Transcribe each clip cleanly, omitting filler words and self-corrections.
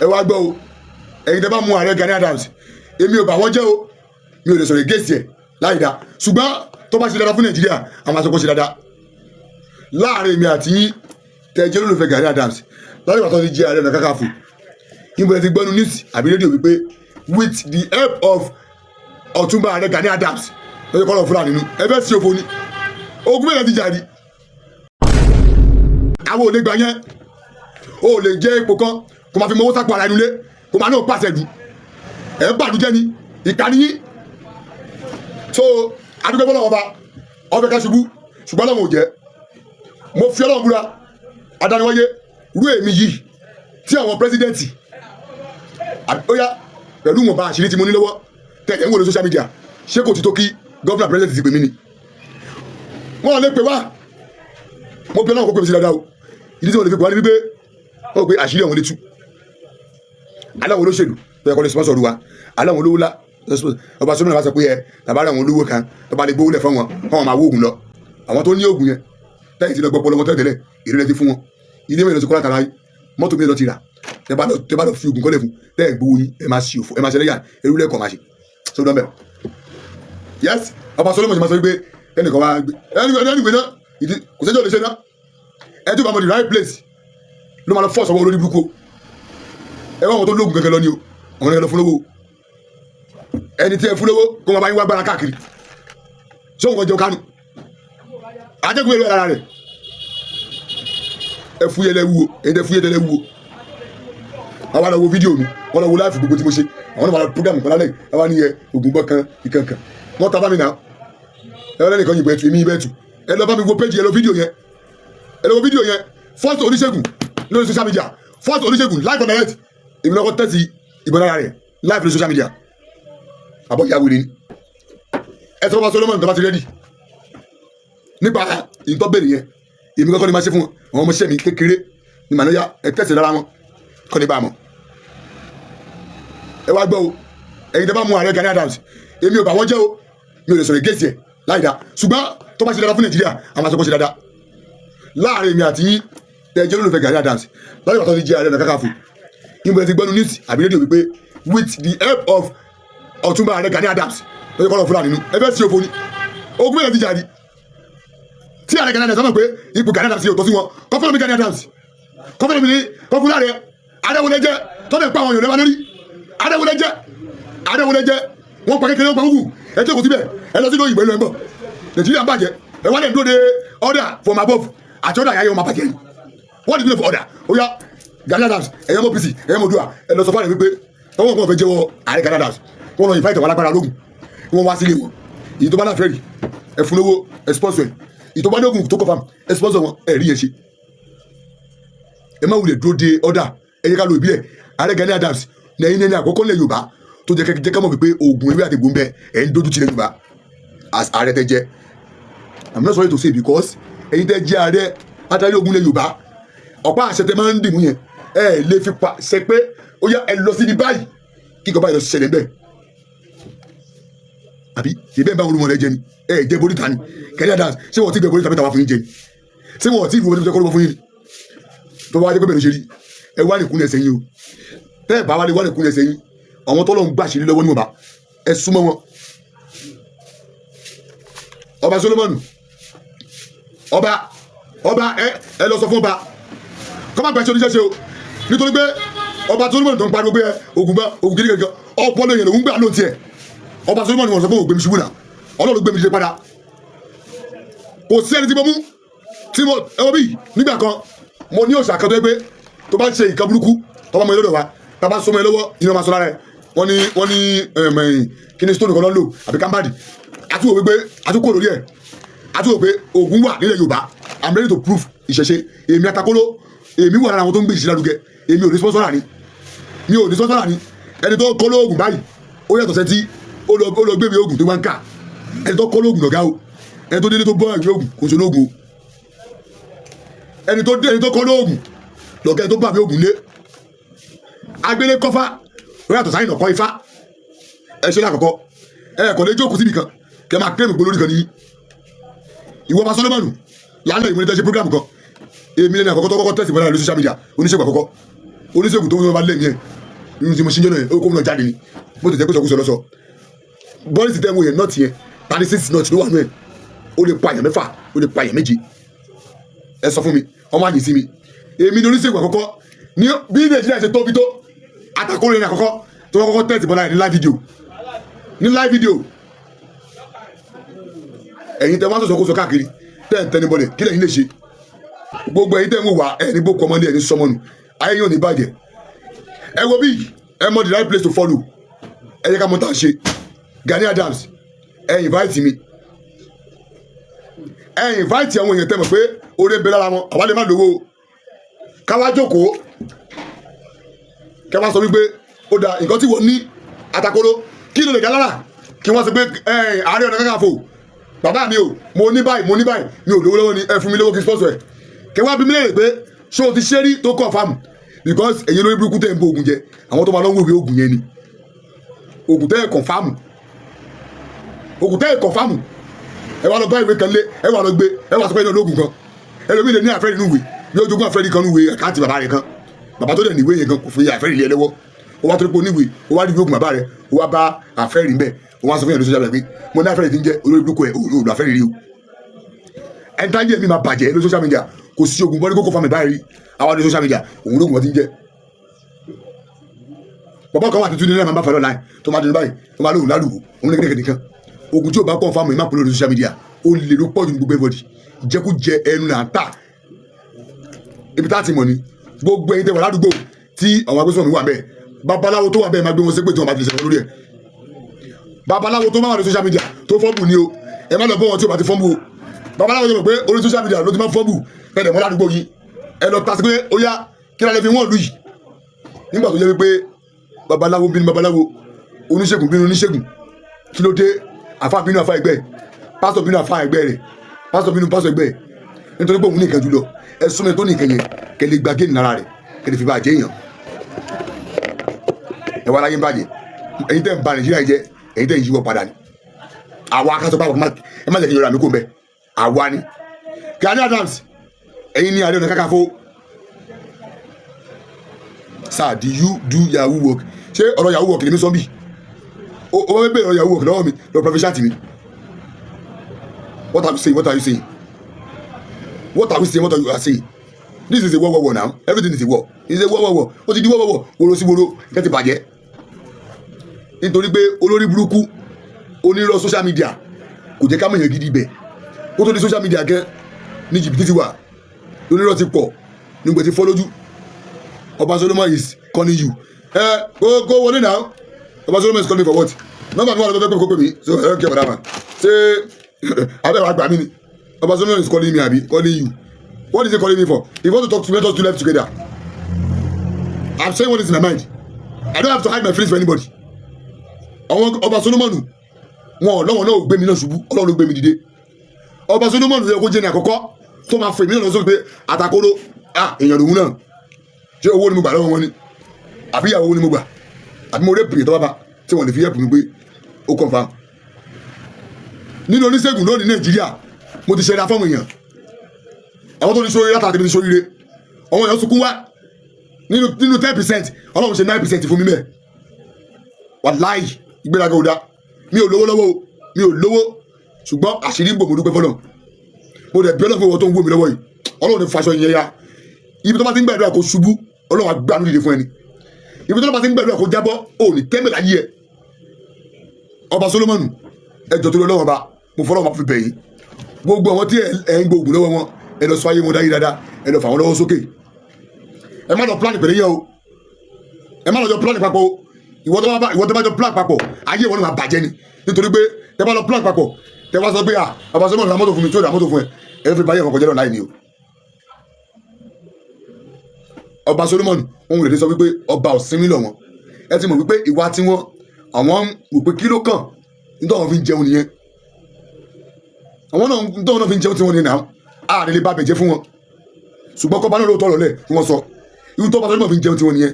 Ẹ wá gbọ́ o, ẹ̀yin tẹ́ bá mú ààrẹ Gani Adams, èmi ò bà wọ́n jẹ́ o, mi ò lè sọ̀rọ̀ against ẹ̀ láì dá, ṣùgbọ́n tó bá ṣe dáadáa fún Nàìjíríà, àwọn aṣọ kò ṣe dáadáa. Láàrin èmi àti yín tẹ́ jẹ́ olólùfẹ́ Gani Adams, lọ́dún ìgbà tó ti jẹ́ Ààrẹ Ọ̀nà Kakanfò, níbo ẹ ti gbọ́nu news àbí rédíò wípé with the help of Ọ̀túnba Ààrẹ Gani Adams lọ́jọ́ kọ́ lọ Fúlàní nínú ẹ fẹ́ sí òfò ni? Ogun mẹ́rin ti jà ní àwọn ò lè gbà yẹn. O ò lè jẹ́ ipò kan kó máa fi mọ́wó sápò ara ẹnu lé, kó máa náà pàṣẹ dù ẹ̀ ń bàdújẹ́ ni ìkànnì yín. So adúgbò bọ́lá ọba ọbẹ̀ ká ṣubú, ṣùgbọ́n Ọlọ́run ò jẹ́. Mo fi Ọlọ́run búra, adániwáyé rú èmi yìí tí àwọn president ó yá pẹ̀lú ìwọ̀nba àṣírí tí mo ní lọ́wọ́ tẹ̀lé ń wò lórí social media, ṣé kò ti tó kí governor, president ti pè mí ni? Wọ́n lè pè wá. Mo bí Ọlọ́run kó pè mí sí dáadáa o. Ìdí tí wọ́n lè fi pè wá ní wípé ó pé àṣírí àwọn lè tú. Aláwọn olóṣèlú tó yẹ kó lè sponsor wa, aláwọn olówó lá. Ọba sọmọlá bá sọ pé ẹ tàbá àwọn olówó kan tó bá lè gbówó lẹ̀ fún wọn, kọ́ wọn máa wó oògùn lọ. Àwọn tó ní oògùn yẹn tẹ́yìn tí lọ gbọ́ pọlọ wọn tẹ́lẹ̀, èrè lẹ ti fún wọn, ilé mẹ́rin lọ ti kọ́ látara yìí, mọ́tò mẹ́rin lọ ti rà. Tẹ́ bá lọ fi oògùn kọ́lẹ̀ fún tẹ́ ẹ̀ gbowó yín, ẹ máa ṣe òfò, ẹ máa ṣe lẹ́yà erú lẹ́kọ̀ọ́ máa ṣe sódò bẹ́ẹ̀. Yes, ọba Solomon ṣe máa sọ wípé ẹnìkan wá gbé ẹnì gbé náà ìdí kò sẹ́jọ́ lè ṣe náà. Ẹ tó bá mọ the right place ló máa lọ fọ́ sọ́wọ́ olórí burúkú. Ẹ wá àwọn tó lóògùn gẹ́gẹ́ lọ ní o, àwọn ẹni lọ fún lówó. Ẹni tí ẹ fún lówó kó wọn bá yín wá gbára káàkiri, ṣé òun kan jẹun kánú àjẹkùn èrò ara rẹ̀. Ẹ fúyẹ́ lẹ wúwo, ẹ̀yin tẹ fúyẹ́ tẹ wúwo. Àwọn àlọ́ wo fídíò mi, wọ́n lọ wo live gbogbo tí mo ṣe. Àwọn náà wà lọ program kan lálẹ́ yìí, àwọn ní ẹ ògùn bọ́ kan ìkankan wọ́n ta bá mi nà. Ẹ wọ́n lẹ́nìkan yìnbọn ẹ̀tù, èmi yìnbọn ẹ̀tù. Ẹ lọ bá mi wo péjì, ẹ lọ fídíò yẹn, ẹ lọ wo fídíò yẹn. First oníṣègùn lórí social media, first oníṣègùn live on direct, èmi lọ́kọ́ tẹ̀sí ìbọn lára rẹ̀ live lórí social media. Àbọ̀ ìyá wèrè ni. Ẹ sọ fún Solomon tó bá ti ready nípa ìtọ́ bèrè yẹn, èmi kọ́kọ́ ni máa ṣe fún wọn. Àwọn ọmọọṣẹ́ mi kékeré ni màá níyà ẹ tẹ̀sí lára wọn kọ́ ní bá a mọ̀. Ẹ wá gbọ́ o, ẹ̀yin tẹ́ bá mú ààrẹ Gani Adams, èmi ò bà wọ́n jẹ́ o, mi ò lè sọ̀rọ̀ against ẹ̀ láì dá, ṣùgbọ́n tó bá ṣe dáadáa fún Nàìjíríà, àwọn aṣọ kò ṣe dáadáa. Láàrin èmi àti yín tẹ́ jẹ́ olólùfẹ́ Gani Adams, lọ́dún ìgbà tó ti jẹ́ Ààrẹ Ọ̀nà Kakanfò, níbo ẹ ti gbọ́nu news àbí rédíò wípé with the help of Ọ̀túnba Ààrẹ Gani Adams lọ́jọ́ kọ́ lọ Fúlàní nínú ẹ fẹ́ sí òfò ni? Ogun mẹ́rin ti jà ní tí ààrẹ Gani Adams sọ pé ipò Gani Adams yóò tọ́ sí wọn. Kọ́fọ́nà mi Gani Adams, kọ́fọ́nà mi ní kọ́fúnà rẹ̀. Adéwọlé jẹ́ tọ́lẹ̀ pa àwọn èèyàn lẹ́wà lórí. Adéwọlé jẹ́, Adéwọlé jẹ́. Wọ́n pa kékeré, wọ́n pa kúkú. Ẹ tí kò síbẹ̀, ẹ lọ sí lóyìnbó, ẹ lọ ẹ bọ̀. Nàìjíríà ń bàjẹ́, ẹ wá lè dúró de order from above àti order yáyẹ wọn máa bàjẹ́ yìí. Wọ́n ti dúró for order. Ó yá, Gani Adams, ẹ̀yẹ́ mọ́ OPC, ẹ̀yẹ́ mọ́ dùà, ẹ lọ sọ fún àrẹ wípé ọwọ́ kan fẹ́ jẹ́wọ́ ààrẹ Gani Adams, wọ́n lọ invite àwọn alágbára lógun, wọ́n wá sílé wọn. Èyí tó bá láfẹ́ rí, ẹ fún lówó, ẹ sponsor ẹ. Èyí tó bá ní oògùn tó confirm, ẹ sponsor wọn. Ẹ rí yẹn ṣe, ẹ má wulẹ̀ dúró de order, ẹ yẹ ká lo ìbílẹ̀. Ààrẹ Gani Adams ní ẹ̀yin ní àkọ́kọ́ nílẹ̀ Yorùbá tó jẹ́ ká mọ̀ wípé oògùn ewé àti egbò ń bẹ. Ẹ̀ ń dójú tilẹ̀ Yorùbá as ààrẹ tẹ jẹ́. I'm not sorry to say, because ẹ̀yin tẹ́ jẹ́ ààrẹ adarí ogun ilẹ̀ Yorùbá, ọ̀pá àṣẹ tẹ máa ń dìmú yẹn, ẹ lè fi pa ṣe pé ó yá, ẹ lọ síbi báyìí, kí nǹkan báyìí lọ ṣẹlẹ̀ bẹ́ẹ̀. Àbí ìbẹ́ ń bá olúmọ rẹ jẹ ni? Ẹ jẹ boríta ni. Gani Adams, ṣé wọ́n ti gbẹ boríta mẹ́ta wá fún yín jẹ ni? Ṣé wọ́n ti ìlú wọn fún yín ni? Tó bá wá jẹ́ pé bẹ́ẹ̀ ló ṣe rí, ẹ wá nìkún ẹsẹ̀ yín o. Tẹ́ ẹ bá wá lè wá nìkún ẹsẹ̀ yín, àwọn tọ́lọ́ ń gbàṣírí lọ́wọ́ níwọ̀nba, ẹ súnmọ́ wọn. Ọba Solomon, ọba, ọba, ẹ lọ sọ fún ọba kọ́ má gbàṣẹ oníṣẹ́ ṣe o, nítorí pé ọba Solomon tó ń pariwo pé ogun bá ogun kiri kankan, ọpọlọ yẹn lòún gbà ló tiẹ̀. Ọba Solomon wọn sọ fún òun gbẹmí ṣubú náà, Ọlọ́run gbẹmí ṣe padà. Kò sí ẹni tí mo mú tí mo ẹ wọ́n bí nígbà kan. Mo ní òòṣà kan tó yẹ pé tó bá ń ṣe nǹkan burúkú, tó bá mọ ilé wa, tá a bá sọmọ ẹ lọ́wọ́, iná máa sọ lára ẹ. Wọ́n ní kí ni stone kan lọ́ lò àbí kámbàdì àti wò wípé àti kò lórí ẹ̀ àti wò pé oògùn wà nílẹ̀ Yorùbá. I'm ready to prove ìṣẹ̀ṣe. Èmi Atakóló, èmi wà lára àwọn tó ń gbé ìṣẹ̀ṣe lárugẹ. Èmi ò ní sponsor ni, mi ò ní sponsor ni. Ẹni tó kọ́ lóògùn báyìí, ó yàtọ̀ sẹ́tí ó lọ gbé mi oògùn tó wá ń kà. Ẹni tó kọ́ lóògùn lọ̀gá o. Ẹni tó délé tó bọ́ ìwé oògùn kò ṣe lóògùn o. Ẹni tó kọ́ lóògùn lọ̀gá, ẹni tó bá mi oògùn lé agbélé kọ́fá, ó yàtọ̀ sáyìn lọ́kọ́ ifá. Ẹ ṣe lákọ̀ọ́kọ́, ẹ kò lè jókòó síbi kan kẹ máa claim gbólórí kan ní ìwọ ọba Solomoni. Lálẹ́ ìwé ní tẹ́sí program kan, èmi lẹ́nu àkọ́kọ́ tó kọ́kọ́ tẹ̀sí mọ́lá lórí social media, oníṣègùn àkọ́kọ́. Oníṣègùn tó ń bá lẹ́mìí ẹ̀ nínú tí mo ṣe ń jẹ́ náà yẹn, ó kó náà jáde ni. Bó ti jẹ́ pé sọkúsọ lọ́sọ bọ́ọ̀lì tẹ́ ń wò yẹn, nut yẹn, 36 nut ló wà nù ẹ̀. Ó lè pa èèyàn mẹ́fà, ó lè pa èèyàn méje. Ẹ sọ fún mi, ọmọ àyè sí mi. Èmi ni oníṣègùn àkọ́kọ́ ní bí Nàìjíríà ṣe tóbi tó. Àtàkùnrin ní àkọ́kọ́ tí wọ́n kọ́kọ́ tẹ̀sí bọ́lá yẹn ní live video, ní live video. Ẹ̀yin tẹ́ wá sọ̀sọ̀ kó sọ káàkiri, tẹ́ ń tẹni bọ́lẹ̀, kí lẹ́yìn lè ṣe? Gbogbo ẹ̀yin tẹ́ ń wò wá, ẹ̀ ní bó kọ́mọdé, ẹ̀ ní sọmọnù, ayé yóò ní bàjẹ́. Ẹ wo bí ẹ mọ the right place to follow. Ẹ yẹ ká mọ tá a ṣe. Gani Adams, ẹ invite mi, ẹ invite àwọn èèyàn tẹ́ mọ̀ pé oore ń bẹ lára wọn. Àwa lè má lówó, káwá jókòó, kẹ́ wá sọ wípé ó da nǹkan tí wọ́n ní atakoro, kí ló lè dá lára? Kí wọ́n sọ pé Ààrẹ Ọ̀nà Kakanfò, bàbá mi o, mo ní báyìí, mo ní báyìí, mi ò lówó lọ́wọ́ ni, ẹ fún mi lówó kí n sponsor ẹ̀. Kí wọ́n bí mi léèrè pé ṣé o ti ṣe rí tó confirm? Because èyí lórí burúkú tẹ̀ ń bó oògùn jẹ, àwọn tó máa lọ ń wéwèé oògùn yẹn ni oògùn tẹ́ ẹ̀ confirm, oògùn tẹ́ ẹ̀ confirm. Ẹ wá lọ bá ìwé kan lé, ẹ wá lọ gbé, ẹ wá sọ pé ẹ ní olóògùn kan. Ẹlòmíì lè ní àfẹ́ nínú ìwé bí ó jogún àfẹ́ kan nínú ìwé àkáǹtì bàbá rẹ̀ kan. Bàbá tó dẹ̀ ní ìwé yẹn gan kò fi àfẹ́ rí lé lọ́wọ́. Ó wá torí pé oníwèé, ó wá rí ìwé oògùn bàbá rẹ̀, ó wá bá àfẹ́ rí mbẹ́, ó wá sọ fún yẹn lóṣooṣù pé mo ní àfẹ́ rí ti ń jẹ́ olórí burúkú ẹ̀ òòlù àfẹ́ rí o. Ẹni tá jẹ́ mi máa bàjẹ́ lórí social media. Kò sí oògùn bọ́dí kókó fámi báyìí rí àwa ní social media òun lóògùn wọn ti ń jẹ́. Bàbá kan wà tuntun nínú ẹ̀, máa bá fẹ́ láì tó máa dùn báyìí, tó máa lóhùn lálùwò òun ní kékeré nìkan. Oògùn tí ò bá kọ́ fáwọn èèyàn máa polówó lórí social media, ó lè ló pọ̀ jù ní gbogbo everybody. Ìjẹkújẹ ẹnu là ń tà. Ibi tá a ti mọ̀ ni gbogbo ẹ̀yin tẹ́ wà ládùúgbò tí àwọn agbésùnmọ̀ mi wà bẹ́ẹ̀, babaláwo tó wà bẹ́ẹ̀ máa gbé wọn ṣépè tí wọ́n bá ti lè sọ̀rọ̀ lórí ẹ̀. Babaláwo tó máa wà ní social media tó fọ́ọ̀bù ni o. Ẹ má lọ bọ́ wọn tí o bá ti fọ́ọ̀bù o. Babaláwo tó mọ̀ pé orí social media ló ti máa fọ́ọ̀bù tẹ̀lé mọ́ ládùúgbò yìí, ẹ lọ ta sí pé ó yá, kí lálẹ́ fi wọ́n lù yìí. Nígbà tó jẹ́ wípé babaláwo bínú babaláwo, oníṣègùn bínú oníṣègùn, kí ló dé? Àfa bínú àfa ẹgbẹ́, pásítọ̀ bínú àfa ẹgbẹ́ rẹ̀, pásítọ̀ bínú pásítọ̀ ẹgbẹ́ rẹ̀, nítorí pé òun ní nǹkan jùlọ. Ẹ súnmọ́ tó ní nǹkan yẹn, kẹ́ lè gba géènì lára rẹ̀, kẹ́ lè fi bá a jẹ́ èèyàn. Ẹ wá láyé ń bàjẹ́. Ẹ̀yin tẹ́ ń ba Nàìjíríà jẹ́, ẹ̀yin tẹ́ ń yíwọ́ padà ni. Àwa akásọ báwo, ẹ má jẹ́ kí n yọra mi kó mbẹ́. Àwa ni Gani Adams, ẹ̀yin ní Ààrẹ Ọ̀nà Kakanfò. Sir, do you do yahoo work? Ṣé ọ̀rọ̀ yahoo work lèmi sọ bí? O wọ́n bẹ̀rẹ̀ ọ̀rọ̀ yahoo work lọ́wọ́ mi lọ profession mi. What are you saying? What are you saying? What are we saying? What are you saying? This is a war, war, war. Now everything is a war. It's a war, war, war. Ó ti di war, war, war. Woro sí woro, nǹkan ti bàjẹ́ nítorí pé olórí burúkú onírọ́ social media kò jẹ́ ká mọ̀ èèyàn gidi bẹ̀. Kó tó di social media gan ní jìbìtì ti wà, onírọ́ ti pọ̀ nígbà tí fọ́ lójú. Ọba Solomon is calling you. Ẹ kó wọlé náà. Ọba Solomon is calling me for what? Nọ́mbà mi wà lọ́dọ̀ pé kó pè mí, so I don't care for that man. Ṣé abẹ́ wa gbà mí ni? Ọba Solomon is calling me abi calling you? What is he calling me for? If you want to talk to me, let us do life together. I'm saying what is in my mind. I don't have to hide my feelings for anybody. Àwọn Ọba Solomon wọn ò lọ́wọ́ náà ò gbé mi náà ṣubú, Ọlọ́run ló gbé mi dìde. Ọba Solomon yẹ kó jẹ́ ní àkọ́kọ́ tó máa fò èmi náà lọ sókè pé àtàkóró, ah, èèyàn lòun náà. Ṣé owó ni mo gbà lọ́wọ́ wọn ni, àbí ìyàwó ni mo gbà, àbí mo rẹ́pì tó bá bá tí wọ́n lè fi yẹ̀pù mi pé ó confirm? Nínú oníṣègùn lónìí Nàìjíríà, mo ti ṣẹlẹ̀ fáwọn èèyàn, àwọn tó ní sórí látàrí mi ní sóríire. Àwọn èèyàn sunkún wá nínú 10%, Ọlọ́run ṣe 9% fún mi mẹ́ẹ̀. Wàláì, ìgbéraga ò dá. Mi ò lówó lọ́wọ́ o, mi ò lówó, ṣùgbọ́n àṣírí ń bò. Mo dúpẹ́ fọlọ́, mo dẹ̀ bẹ́ẹ̀ lọ́fọ̀. Ìwọ tó ń wò mí lọ́wọ́ yìí, Ọlọ́run ní faṣọ ìyẹn ya. Ibi tó bá ti ń gbàdúrà kó ṣubú, Ọlọ́run á gbàánú dìde fún ẹni. Ibi tó bá ti ń gbàdúrà kó jábọ́, ò ní tẹ́mẹ̀ láyé ẹ. Ọba Solomoni, ẹjọ́ tó lọ lọ́wọ́ ba, mo fọlọ́ wọn fi bẹ̀ yín. Gbogbo àwọn tí ẹ ń gbóògùn lọ́wọ́ wọn, ẹ lọ sọ ayé wọn dáyé dáadáa, ẹ lọ fà wọn lọ́wọ́ sókè. Ẹ má lọ plan pẹ̀lú yẹn o. Ẹ má lọ jọ plan papọ̀ o. Ìwọ tó bá jọ plan papọ̀, ayé ìwọ náà máa bàjẹ́ ni, nítorí pé tẹ bá lọ plan papọ̀, tẹ bá sọ pé à ọba Solomoni ra mọ́tò fún mi, tí ó ra mọ́tò fún ẹ, ẹ fi báyé ọkọ̀ jẹ́ náà láì ní o. Ọba Solomoni òun lè sọ wípé ọba ọ̀sìnmí lọ wọn. Ẹ ti mọ̀ wípé ìwà tiwọn, àwọn wò pé kí ló kàn, nítorí àwọn fi ń jẹun nìyẹn. Àwọn náà, nítorí àwọn fi ń jẹun tiwọn nìyẹn náà. Ààrẹ lè ba bẹ̀jẹ̀ fún wọn, ṣùgbọ́n kọ́ba náà lóòótọ́ lọ́lẹ̀ tí wọ́n sọ irú tó bá Solomoni fi ń jẹun tiwọn nìyẹn.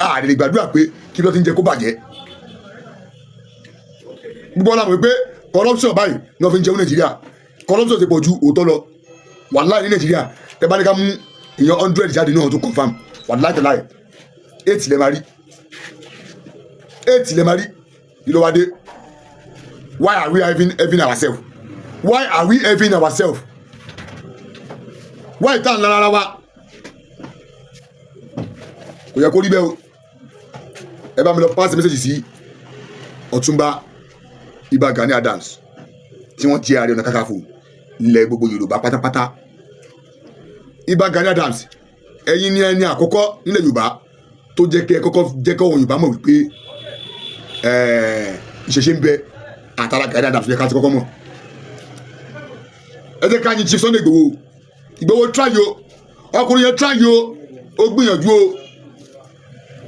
Ààrẹ lè gbàdúrà pé kí ló ti ń jẹ kó bàjẹ́. Gbogbo ọ̀la mọ̀ pé corruption báyìí ni wọ́n fi ń jẹun Nàìjíríà. Corruption ti pọ̀ ju òótọ́ lọ, wàláì. Ní Nàìjíríà, tẹ bá ní ká mú èèyàn 100 jáde náà tó confirm, wàláì tẹ̀láì, Eight lẹ máa rí, eight lẹ máa rí. Kí ló wá dé? Why are we having ourselves? Why are we having ourselves? Why tá à ń lára wa? Kò yẹ kó rí bẹ́ẹ̀ o. Ẹ bá mi lọ pass message sí Ọ̀túnba Ìbà Gani Adams, tí wọ́n jẹ́ Ààrẹ Ọ̀nà Kakanfò ilẹ̀ gbogbo Yorùbá pátápátá. Ìbà Gani Adams, ẹ̀yin ni ẹni àkọ́kọ́ nílẹ̀ Yorùbá tó jẹ́ kí ẹ kọ́kọ́ jẹ́ kí ọ̀hún Yorùbá mọ̀ wípé ìṣẹ̀ṣe ń bẹ. Àtàrà Gani Adams yẹ ká ti kọ́kọ́ mọ̀. Ẹ jẹ́ ká yin Chief Sunday Igboho. Igboho try o, ọkùnrin yẹn try o, ó gbìyànjú o.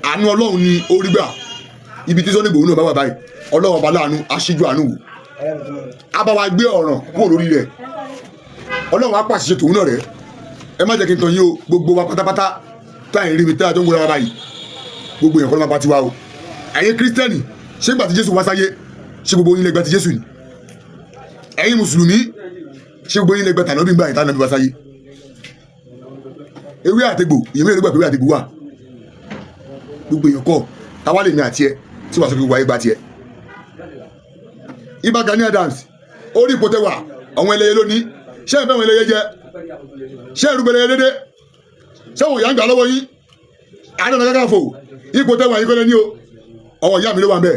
Àánú Ọlọ́run ni ó rí gbà. Ibi tí Sunday Igboho náà bá wà báyìí, Ọlọ́run ọba láàánú aṣíjú àánú wò, á bá wa gbé ọ̀ràn kúrò lórí rẹ̀. Ọlọ́run á pàṣẹ tòun náà rẹ̀. Ẹ má jẹ́ kí n tàn yín o. Gbogbo wa pátápátá táyìn rí mi táyà tó ń gbóra wa báyìí, gbogbo èèyàn kọ́ ló máa bá tiwa o. Ẹ̀yin Kírísítẹ́nì, ṣé gbà tí Jésù wá sáyé, ṣé gbogbo yín lè gba ti Jésù ni? Ẹ̀yin Mùsùlùmí, ṣé gbogbo yín lè gba tànàbí gbà yín tànàbí wá sáyé? Ewé àtegbò, ìyẹn mẹ́rin gbà pé ewé àtegbò wà. Gbogbo èèyàn kọ́. Táwa lè ní àti ẹ tí wàá sọ pé gbogbo ayé gba tiẹ̀. Ìbà Gani Adams, orí ipò tẹwà, àwọn ẹlẹ́yẹ lónìí, ṣé ẹ fẹ́ àwọn ẹlẹ́yẹ jẹ? Ṣé ẹrú bẹ̀rẹ̀ dédé? Ṣé àwọn ìyá ń gbà lọ́wọ́ yín? Ààrẹ Ọ̀nà Kakanfò, ipò tẹwà yín kọ́lẹ́ ní o. Ọwọ́ ìyá mi ló wà ń bẹ̀.